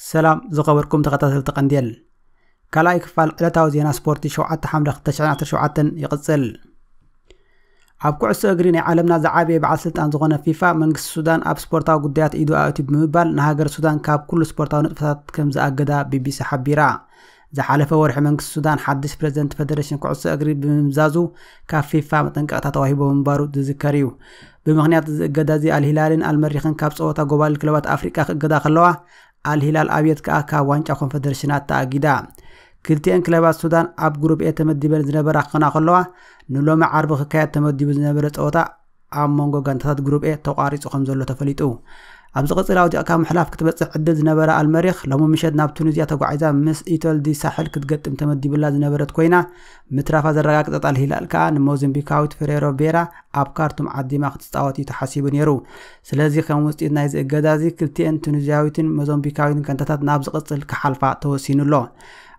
ሰላም ዝኸበርኩም ተኸታተልቲ ቀንዴል፣ ካልኣይ ክፋል ዕለታዊ ዜና ስፖርቲ ሸውዓተ ሓምለ ክልተ ሽሕን ዓሰርተ ሸውዓተን ይቕጽል። ኣብ ኩዕሶ እግሪ ናይ ዓለምና ዝዓበየ በዓል ስልጣን ዝኾነ ፊፋ፣ መንግስቲ ሱዳን ኣብ ስፖርታዊ ጉዳያት ኢዱ ኣእትዩ ብምባል ንሃገር ሱዳን ካብ ኩሉ ስፖርታዊ ንጥፈታት ከም ዝኣገዳ ቢቢሲ ሓቢራ። ዝሓለፈ ወርሒ መንግስቲ ሱዳን ሓድሽ ፕሬዝደንት ፌደሬሽን ኩዕሶ እግሪ ብምምዛዙ ካብ ፊፋ መጠንቀቕታ ተዋሂቦ ምንባሩ ዝዝከር እዩ። ብምኽንያት እዚ እገዳ እዚ ኣልሂላልን ኣልመሪኽን ካብ ጸወታ ጎባልል ክለባት ኣፍሪቃ ክእገዳ ከለዋ፣ ኣልሂላል ኣብየት ከኣ ካብ ዋንጫ ኮንፈደሬሽናት ተኣጊዳ። ክልቲኤን ክለባት ሱዳን ኣብ ግሩፕ ኤ ተመዲበን ዝነበራ ክኾና ከለዋ፣ ንሎሚ ዓርቢ ክካየድ ተመዲቡ ዝነበረ ጸወታ ኣብ መንጎ ጋንታታት ግሩፕ ኤ ተቋሪጹ ከም ዘሎ ተፈሊጡ። ኣብ ዝቕጽል ኣውዲቕካ ምሕላፍ ክትበጽሕ ዕድል ዝነበራ ኣልመሪኽ፣ ሎሚ ምሸት ናብ ቱኒዝያ ተጓዒዛ ምስ ኢቶልዲ ሳሕል ክትገጥም ተመዲብላ ዝነበረት ኮይና፣ ምትራፋ ዘረጋገጸት ኣልሂላል ከኣ ንሞዛምቢካዊት ፌሬሮ ቤራ ኣብ ካርቱም ዓዲማ ክትጻወት እዩ ተሓሲቡ ነይሩ። ስለዚ ከም ውጽኢት ናይዚ እገዳ እዚ ክልቲኤን ቱኒዝያዊትን ሞዛምቢካዊትን ጋንታታት ናብ ዝቕጽል ክሓልፋ ተወሲኑ ኣሎ።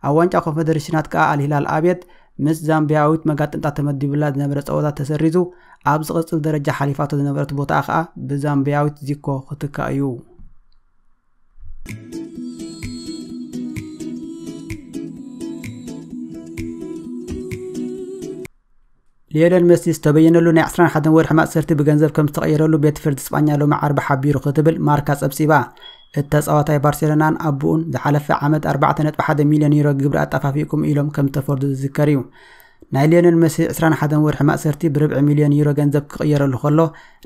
ኣብ ዋንጫ ኮንፈደሬሽናት ከኣ ኣልሂላል ኣብየት ምስ ዛምቢያዊት መጋጥምታ ተመዲብላ ዝነበረ ጸወታ ተሰሪዙ፣ ኣብ ዝቕጽል ደረጃ ሓሊፋቶ ዝነበረት ቦታኣ ከኣ ብዛምቢያዊት ዚኮ ክትካእ እዩ። ሊዮነል ሜሲ ዝተበየነሉ ናይ ዕስራን ሓደን ወርሒ ማእሰርቲ ብገንዘብ ከም ዝተቐየረሉ ቤት ፍርዲ ስጳኛ ሎሚ ዓርቢ ሓቢሩ ክትብል ማርካ ጸብጺባ። እቲ ተጻዋታይ ባርሴሎናን ኣቦኡን ዝሓለፈ ዓመት ኣርባዕተ ነጥቢ ሓደ ሚልዮን ዩሮ ግብሪ ኣጠፋፊእኩም ኢሎም ከም ዝተፈርዱ ዝዝከር እዩ። ናይ ሊዮነል ሜሲ ዕስራን ሓደን ወርሒ ማእሰርቲ ብርብዒ ሚልዮን ዩሮ ገንዘብ ክቕየረሉ ከሎ፣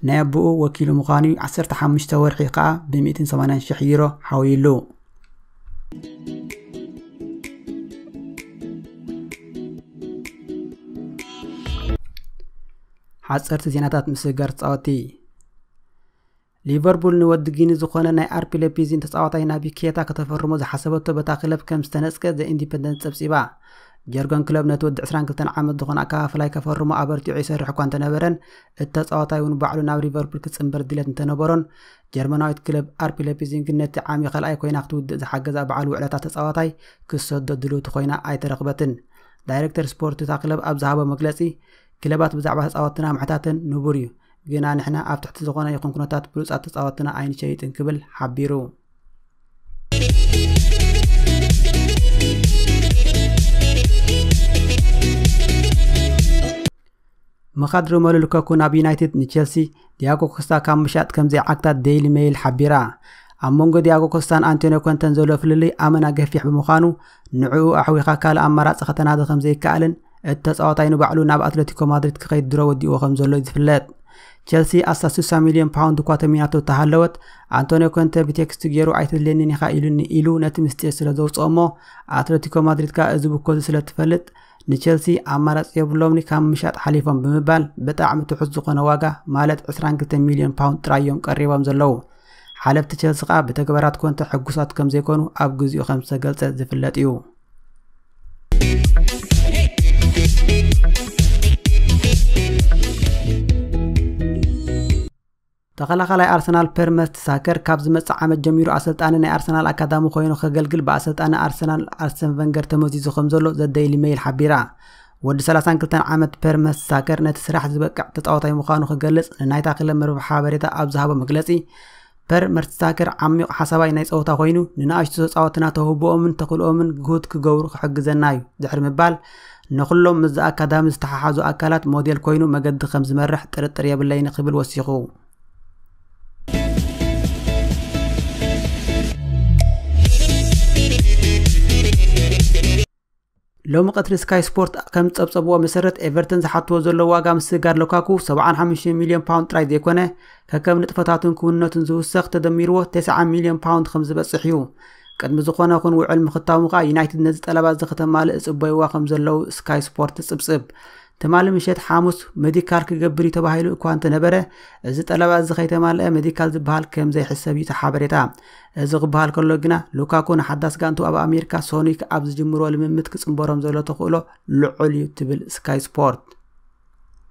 ናይ ኣቦኡ ወኪሉ ምዃኑ እዩ። ዓሰርተ ሓሙሽተ ወርሒ ከኣ ብሚእትን ሰማንያን ሽሕ ዩሮ ሓውይሉ። ሓጸርቲ ዜናታት ምስግጋር ተጻወቲ። ሊቨርፑል ንወዲ ጊኒ ዝኾነ ናይ ኣርፒ ሌፒዚን ተጻዋታይ ናቢ ኬታ ከተፈርሞ ዝሓሰበቶ በታ ክለብ ከም ዝተነጽገ ዘ ኢንዲፐንደንት ጸብጺባ። ጀርገን ክለብ ነቲ ወዲ ዕስራን ክልተን ዓመት ዝኾነ ኣከፋፍላይ ከፈርሞ ኣበርቲዑ ይሰርሕ እኳ እንተነበረን፣ እቲ ተጻዋታይ እውን ባዕሉ ናብ ሊቨርፑል ክጽንበር ድሌት እንተነበሮን፣ ጀርመናዊት ክለብ ኣርፒ ሌፒዚን ግን ነቲ ዓሚ ካልኣይ ኮይና ክትውድእ ዝሓገዛ በዓል ውዕለታ ተጻዋታይ ክሰዶ ድልውቲ ኮይና ኣይተረኽበትን። ዳይሬክተር ስፖርት እታ ክለብ ኣብ ዝሃቦ መግለጺ፣ ክለባት ብዛዕባ ተጻወትና ምሕታተን ንቡር እዩ፣ ግና ንሕና ኣብ ትሕቲ ዝኾነ ይኹን ኩነታት ብሉጻት ተጻወትና ኣይንሸይጥን ክብል ሓቢሩ። ምኻድ ሮመሉ ሉካኩ ናብ ዩናይትድ ንቼልሲ፣ ዲያጎ ኮስታ ካብ ምሻጥ ከም ዘይዓግታ ዴይሊ ሜይል ሓቢራ። ኣብ መንጎ ዲያጎ ኮስታን ኣንቶኒዮ ኮንተን ዘሎ ፍልልይ ኣመና ገፊሕ ብምዃኑ፣ ንዕኡ ኣሕዊኻ ካልእ ኣማራጺ ከተናዲ ከም ዘይከኣልን፣ እቲ ተጻዋታይ ንባዕሉ ናብ ኣትለቲኮ ማድሪድ ክኸይድ ድሮ ወዲእዎ ከም ዘሎ እዩ ዝፍለጥ። ቸልሲ ኣስታት ስሳ ሚልዮን ፓውንድ እኳ ተሚናቶ እተሃለወት፣ ኣንቶኒዮ ኮንተ ብቴክስት ገይሩ ኣይተድልየንን ኢኻ ኢሉኒ ኢሉ ነቲ ምስጢር ስለ ዘውጽኦ እሞ፣ ኣትለቲኮ ማድሪድ ከኣ እዚ ብኮዚ ስለ ትፈልጥ፣ ንቸልሲ ኣማራጺ የብሎምኒ ካብ ምሻጥ ሓሊፎም ብምባል ብጣዕሚ ትሑት ዝኾነ ዋጋ ማለት ዕስራን ክልተን ሚልዮን ፓውንድ ጥራይ እዮም ቀሪቦም ዘለዉ። ሓለፍቲ ቸልሲ ከኣ ብተግባራት ኮንተ ሕጉሳት ከም ዘይኮኑ ኣብ ግዚኡ ከም ዝተገልጸ ዝፍለጥ እዩ። ተኸላኻላይ ኣርሰናል ፐር መርቲሳከር ካብ ዝመጽእ ዓመት ጀሚሩ ኣሰልጣኒ ናይ ኣርሰናል ኣካዳሚ ኮይኑ ከገልግል ብኣሰልጣኒ ኣርሰናል ኣርሰን ቨንገር ተመዚዙ ከም ዘሎ ዘ ዴይሊ ሜይል ሓቢራ። ወዲ ሰላሳን ክልተን ዓመት ፐር መርቲሳከር ነቲ ስራሕ ዝበቅዕ ተጻዋታይ ምዃኑ ክገልጽ ንናይታ ክለብ መርበብ ሓበሬታ ኣብ ዝሃቦ መግለጺ፣ ፐር መርቲሳከር ዓሚቕ ሓሳባይ ናይ ጸወታ ኮይኑ፣ ንንኣሽቱ ተጻወትና ተውህቦኦምን ተኽእሎኦምን ግሁድ ክገብሩ ክሕግዘና እዩ ድሕሪ ምባል፣ ንኹሎም ምስዚ ኣካዳሚ ዝተሓሓዙ ኣካላት ሞዴል ኮይኑ መገዲ ከም ዝመርሕ ጥርጥር የብለይን ክብል ወሲኹ። ሎሚ ቀትሪ ስካይ ስፖርት ከም ዝጸብጸብዎ መሰረት፣ ኤቨርተን ዝሓትዎ ዘሎ ዋጋ ምስግጋር ሉካኩ ሰብዓን ሓሙሽተን ሚልዮን ፓውንድ ጥራይ ዘይኮነ፣ ከከም ንጥፈታቱን ክውንነቱን ዝውሰኽ ተደሚርዎ ተስዓ ሚልዮን ፓውንድ ከም ዝበጽሕ እዩ። ቅድሚ ዝኾነ ኹን ውዕል ምኽታሙ ከኣ ዩናይትድ ነዚ ጠለባት እዚ ከተማልእ ዝጽበይዋ ከም ዘለዉ ስካይ ስፖርት ትጽብጽብ። ትማሊ ምሸት ሓሙስ ሜዲካል ክገብር እዩ ተባሂሉ እኳ እንተነበረ፣ እዚ ጠለባት እዚ ከይተማልአ ሜዲካል ዝበሃል ከም ዘይሕሰብ እዩ እቲ ሓበሬታ። እዚ ክበሃል ከሎ ግና፣ ሉካኩ ንሓዳስ ጋንቱ ኣብ ኣሜሪካ ሶኒክ ኣብ ዝጅምሮ ልምምድ ክጽንበሮም ዘሎ ተኽእሎ ልዑል እዩ ትብል ስካይ ስፖርት።